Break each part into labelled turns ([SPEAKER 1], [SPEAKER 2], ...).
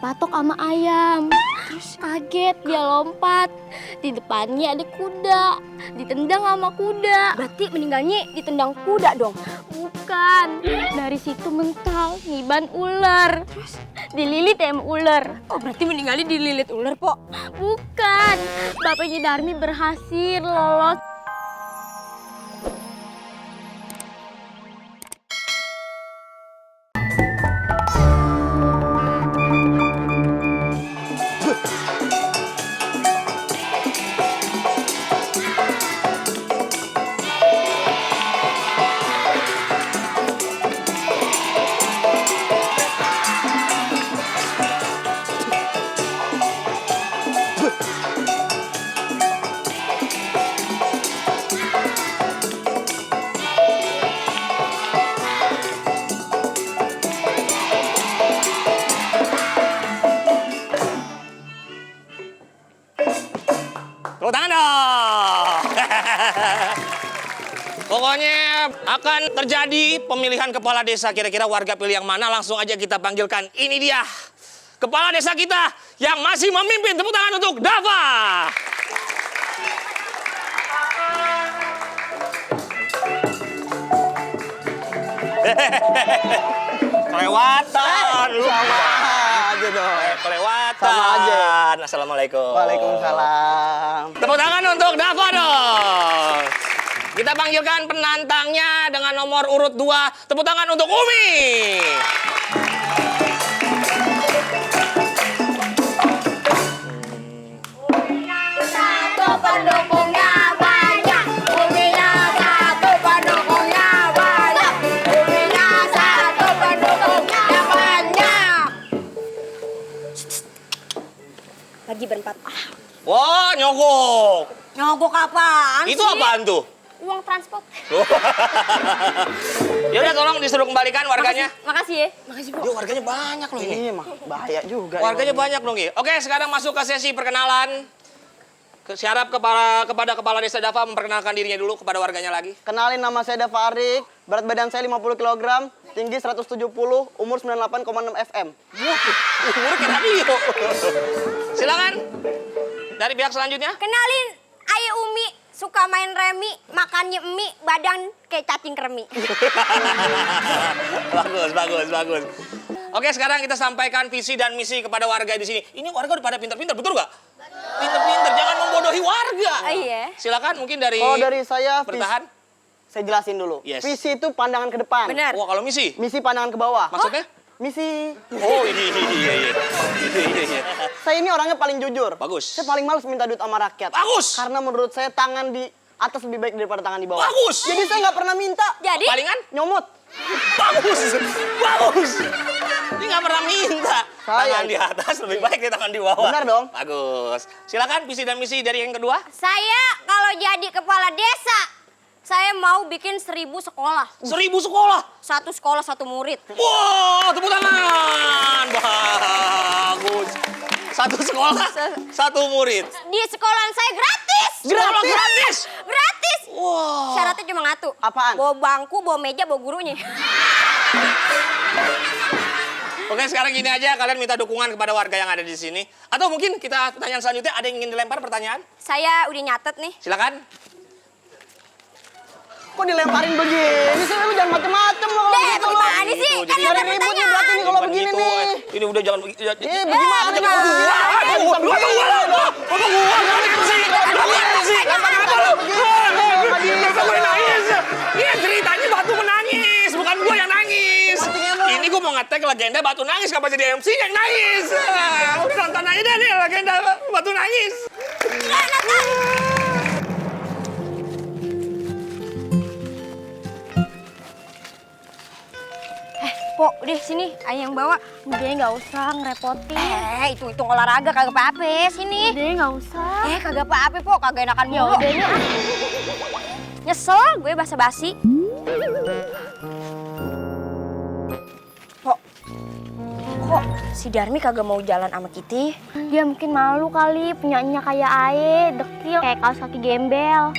[SPEAKER 1] dipatok sama ayam. Terus kaget dia lompat. Di depannya ada kuda. Ditendang sama kuda.
[SPEAKER 2] Berarti meninggalnya ditendang kuda dong?
[SPEAKER 1] Bukan. Dari situ mental ngiban ular. Terus dililit sama ular.
[SPEAKER 2] Oh berarti meninggalnya dililit ular, Po?
[SPEAKER 1] Bukan. Bapaknya Darmi berhasil lolos.
[SPEAKER 3] Tepuk tangan dong. Pokoknya akan terjadi pemilihan kepala desa. Kira-kira warga pilih yang mana? Langsung aja kita panggilkan. Ini dia kepala desa kita yang masih memimpin. Tepuk tangan untuk Dava. Kelewatan.
[SPEAKER 4] Sama aja dong.
[SPEAKER 3] Kelewatan.
[SPEAKER 4] Sama aja.
[SPEAKER 3] Assalamualaikum.
[SPEAKER 4] Waalaikumsalam.
[SPEAKER 3] Tepuk tangan untuk Dava dong. Kita panggilkan penantangnya dengan nomor urut 2. Tepuk tangan untuk Umi.
[SPEAKER 2] Satu pendukungnya banyak. Uminya satu pendukungnya banyak. Uminya satu pendukungnya banyak. Lagi berempat.
[SPEAKER 3] Wah, nyogok.
[SPEAKER 2] Nyogok apaan
[SPEAKER 3] Itu
[SPEAKER 2] sih?
[SPEAKER 3] apaan tuh?
[SPEAKER 2] Uang transport.
[SPEAKER 3] Ya udah tolong disuruh kembalikan warganya.
[SPEAKER 2] Makasih ya. Makasih, Bu.
[SPEAKER 3] Yo, warganya banyak loh ini.
[SPEAKER 4] Ini mah bahaya juga.
[SPEAKER 3] Warganya
[SPEAKER 4] ini.
[SPEAKER 3] banyak loh, Gi. Oke, sekarang masuk ke sesi perkenalan. Siarap kepada kepala desa Dava memperkenalkan dirinya dulu kepada warganya lagi.
[SPEAKER 4] Kenalin, nama saya Dava Arik, berat badan saya 50 kg, tinggi 170, umur 98,6 FM.
[SPEAKER 3] Umurnya kayak radio. Silakan. Dari pihak selanjutnya.
[SPEAKER 2] Kenalin, Ayu Umi. Suka main remi, makannya mie, badan kayak cacing kremi.
[SPEAKER 3] Bagus. Oke, sekarang kita sampaikan visi dan misi kepada warga di sini. Ini warga udah pada pinter-pinter, betul nggak? Pinter-pinter, jangan membodohi warga.
[SPEAKER 2] Oh, iya.
[SPEAKER 3] Silakan, mungkin dari
[SPEAKER 4] Kalau dari saya,
[SPEAKER 3] bertahan.
[SPEAKER 4] saya jelasin dulu.
[SPEAKER 3] Yes.
[SPEAKER 4] Visi itu pandangan ke depan.
[SPEAKER 2] Benar.
[SPEAKER 3] Wah, kalau misi,
[SPEAKER 4] Misi pandangan ke bawah.
[SPEAKER 3] maksudnya?
[SPEAKER 4] Misi.
[SPEAKER 3] Oh, iya.
[SPEAKER 4] Saya ini orangnya paling jujur.
[SPEAKER 3] Bagus.
[SPEAKER 4] Saya paling males minta duit sama rakyat.
[SPEAKER 3] Bagus.
[SPEAKER 4] Karena menurut saya tangan di atas lebih baik daripada tangan di bawah.
[SPEAKER 3] Bagus.
[SPEAKER 4] Jadi saya nggak pernah minta.
[SPEAKER 2] Jadi,
[SPEAKER 3] Palingan?
[SPEAKER 4] Nyomot.
[SPEAKER 3] Bagus. Ini nggak pernah minta.
[SPEAKER 4] Saya.
[SPEAKER 3] Tangan di atas lebih baik dari tangan di bawah.
[SPEAKER 4] Benar dong.
[SPEAKER 3] Bagus. Silakan visi dan misi dari yang kedua.
[SPEAKER 2] saya kalau jadi kepala desa, saya mau bikin 1000 sekolah.
[SPEAKER 3] 1000 sekolah.
[SPEAKER 2] Satu sekolah, satu murid.
[SPEAKER 3] Wah, tepuk tangan. Bagus. Satu sekolah, satu murid.
[SPEAKER 2] Di sekolahan saya gratis.
[SPEAKER 3] Sekolah gratis.
[SPEAKER 2] Gratis.
[SPEAKER 3] Wah.
[SPEAKER 2] Syaratnya cuma ngatu.
[SPEAKER 4] Apaan?
[SPEAKER 2] Bawa bangku, bawa meja, bawa gurunya.
[SPEAKER 3] Oke, sekarang gini aja, kalian minta dukungan kepada warga yang ada di sini. Atau mungkin kita pertanyaan selanjutnya, ada yang ingin dilempar pertanyaan?
[SPEAKER 2] Saya udah nyatet nih.
[SPEAKER 3] Silakan.
[SPEAKER 4] Kok dilemparin begini sih? Lu jangan macem-macem loh.
[SPEAKER 2] Deh,
[SPEAKER 4] gitu loh.
[SPEAKER 2] gimana sih?
[SPEAKER 3] Gitu,
[SPEAKER 2] Kan
[SPEAKER 3] jadi
[SPEAKER 2] ada
[SPEAKER 4] Cari ribut nih berarti
[SPEAKER 2] pertanyaan.
[SPEAKER 4] nih kalau
[SPEAKER 3] Bukan
[SPEAKER 4] begini
[SPEAKER 3] gitu,
[SPEAKER 4] nih.
[SPEAKER 3] Ini udah jangan begitu.
[SPEAKER 4] Bagaimana nih kalau begini?
[SPEAKER 3] Iya, ceritanya Batu menangis, bukan gua yang nangis. Ini gua mau ngetek legenda Batu nangis, kenapa jadi MC yang nangis? Udah nonton aja deh nih legenda Batu nangis.
[SPEAKER 2] Po, udah sini, ayah yang bawa.
[SPEAKER 1] Udah nggak usah ngerepotin.
[SPEAKER 2] Itu olahraga kagak apa-apa, sini.
[SPEAKER 1] Udah nggak usah.
[SPEAKER 2] Kagak apa-apa, Po, kagak enakan
[SPEAKER 1] Ya
[SPEAKER 2] mulu.
[SPEAKER 1] udah nih.
[SPEAKER 2] Nyesel gue basa-basi. Kok si Darmi kagak mau jalan sama kita?
[SPEAKER 1] Dia mungkin malu kali, punyanya kayak Ae, dekil, kayak kaos kaki gembel.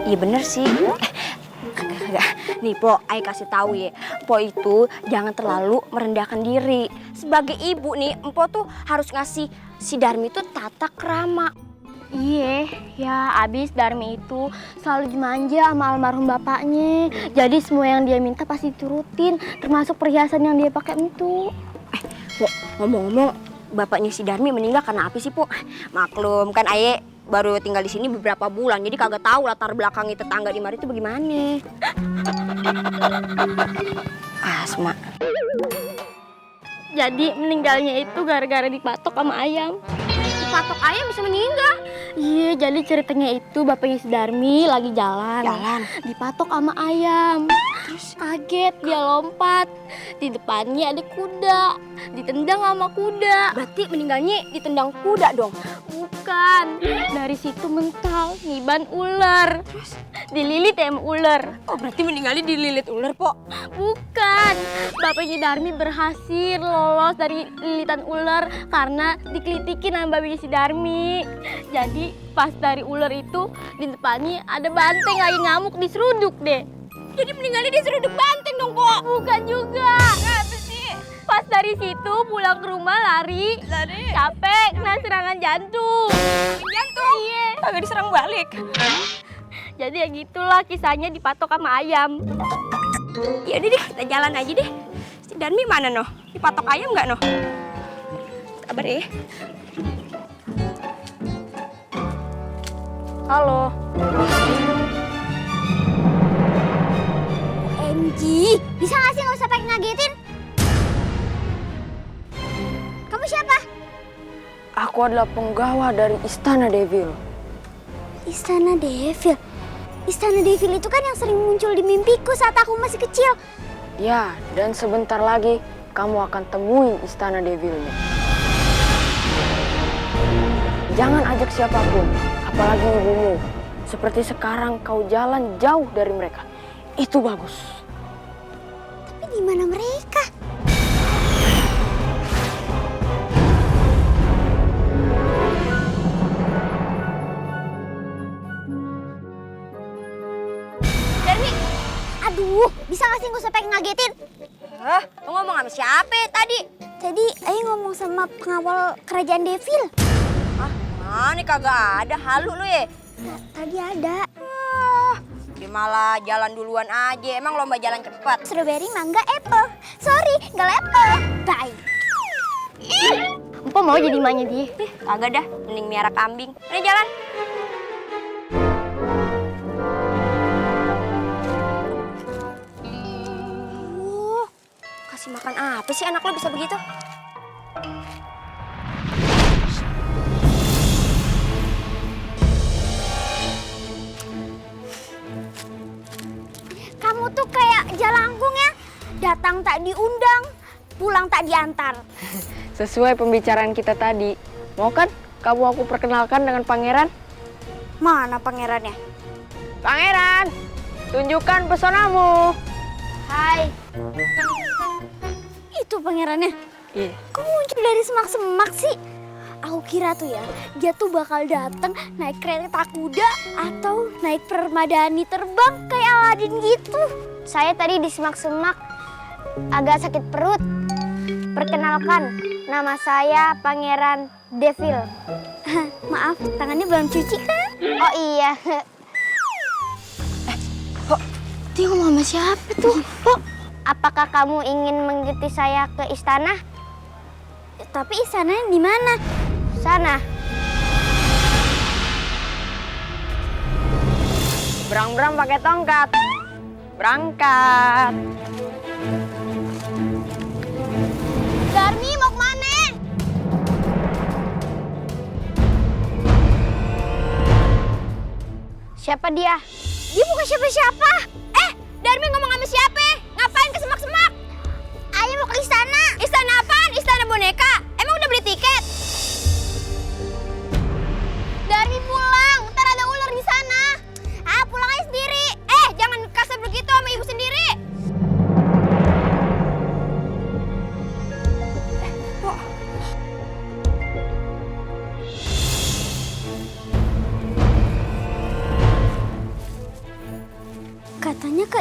[SPEAKER 2] Iya bener sih. Kagak Nih Po, Ai kasih tahu ya. Po itu jangan terlalu merendahkan diri. Sebagai ibu nih, Empo tuh harus ngasih si Darmi tuh tata krama.
[SPEAKER 1] Iya, ya abis Darmi itu selalu dimanja sama almarhum bapaknya. Jadi semua yang dia minta pasti turutin, termasuk perhiasan yang dia pakai itu.
[SPEAKER 2] Po, ngomong-ngomong, bapaknya si Darmi meninggal karena apa sih Po? Maklum kan Aye baru tinggal di sini beberapa bulan, jadi kagak tahu latar belakang tetangga di mari itu bagaimana. Asma.
[SPEAKER 1] Jadi meninggalnya itu gara-gara dipatok sama ayam.
[SPEAKER 2] Patok ayam bisa meninggal.
[SPEAKER 1] Iya, jadi ceritanya itu bapaknya si Darmi lagi jalan. Dipatok sama ayam. Terus kaget, dia lompat. Di depannya ada kuda. Ditendang sama kuda.
[SPEAKER 2] Berarti meninggalnya ditendang kuda dong.
[SPEAKER 1] Bukan. Dari situ mental, ngiban ular. Terus dililit ya sama ular.
[SPEAKER 2] Oh, berarti meninggalnya dililit ular, Po.
[SPEAKER 1] Bukan. Bapaknya Darmi berhasil lolos dari lilitan ular karena dikelitikin sama bapaknya si Darmi. Jadi pas dari ular itu di depannya ada banteng lagi ngamuk diseruduk deh.
[SPEAKER 2] Jadi meninggalnya diseruduk banteng dong, Po.
[SPEAKER 1] Bukan juga.
[SPEAKER 2] Apa sih?
[SPEAKER 1] Pas dari situ pulang ke rumah lari. Capek, kena serangan jantung.
[SPEAKER 2] Jantung?
[SPEAKER 1] Iya.
[SPEAKER 2] Kagak diserang balik.
[SPEAKER 1] Jadi ya gitulah kisahnya dipatok sama ayam.
[SPEAKER 2] Ya udah deh, kita jalan aja deh. Si Darmi mana noh? Dipatok ayam nggak noh? Sabar ya.
[SPEAKER 1] Halo.
[SPEAKER 5] OMG, bisa nggak sih nggak usah pakai ngagetin? Kamu siapa?
[SPEAKER 6] Aku adalah penggawa dari Istana Devil.
[SPEAKER 5] Istana Devil. Istana Devil itu kan yang sering muncul di mimpiku saat aku masih kecil.
[SPEAKER 6] Ya, dan sebentar lagi kamu akan temuin Istana Devilnya. Jangan ajak siapapun, apalagi ibumu. Seperti sekarang kau jalan jauh dari mereka. Itu bagus.
[SPEAKER 5] Tapi di mana mereka?
[SPEAKER 2] Darmi,
[SPEAKER 5] Aduh, bisa nggak sih nggak usah pakai ngagetin?
[SPEAKER 2] lo ngomong sama siapa tadi?
[SPEAKER 5] Tadi Ayo ngomong sama pengawal kerajaan Devil.
[SPEAKER 2] Ini kagak ada, halu lu ya.
[SPEAKER 5] Tadi ada
[SPEAKER 2] Dia malah jalan duluan aja, emang lomba jalan cepat.
[SPEAKER 5] strawberry, mangga, apple. Sorry, nggak apple. Bye.
[SPEAKER 1] Empo mau jadi emaknya dia.
[SPEAKER 2] Kagak dah, mending miara kambing. Ini jalan. Kasih makan apa sih anak lo bisa begitu?
[SPEAKER 5] Kamu tuh kayak jalangkung ya. Datang tak diundang, pulang tak diantar.
[SPEAKER 6] Sesuai pembicaraan kita tadi, mau kan kamu aku perkenalkan dengan pangeran?
[SPEAKER 5] Mana pangerannya?
[SPEAKER 6] Pangeran, tunjukkan pesonamu.
[SPEAKER 5] Hai. Itu pangerannya.
[SPEAKER 6] Iya.
[SPEAKER 5] Kok muncul dari semak-semak sih? Aku kira tuh ya, dia tuh bakal datang naik kereta kuda atau naik permadani terbang kayak Aladin gitu. Saya tadi di semak-semak agak sakit perut. Perkenalkan, nama saya Pangeran Devil. Maaf, tangannya belum cuci kan? Oh iya.
[SPEAKER 1] Dia ngomong sama siapa tuh?
[SPEAKER 5] Apakah kamu ingin mengikuti saya ke istana? Tapi istananya di mana? Sana.
[SPEAKER 6] Berang-berang pakai tongkat. Berangkat.
[SPEAKER 5] Darmi mau kemana? Siapa dia? Dia bukan siapa-siapa.
[SPEAKER 2] Darmi ngomong sama siapa? Ngapain ke semak-semak?
[SPEAKER 5] Ayo mau ke istana.
[SPEAKER 2] Istana apaan? Istana boneka? Emang udah beli tiket?
[SPEAKER 5] Darmi pulang. Ntar ada ular di sana. Pulang aja sendiri.
[SPEAKER 2] Jangan kasar begitu sama ibu sendiri.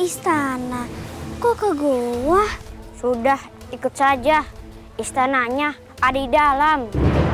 [SPEAKER 5] istana. Kok ke goa?
[SPEAKER 2] Sudah, ikut saja. Istananya ada di dalam.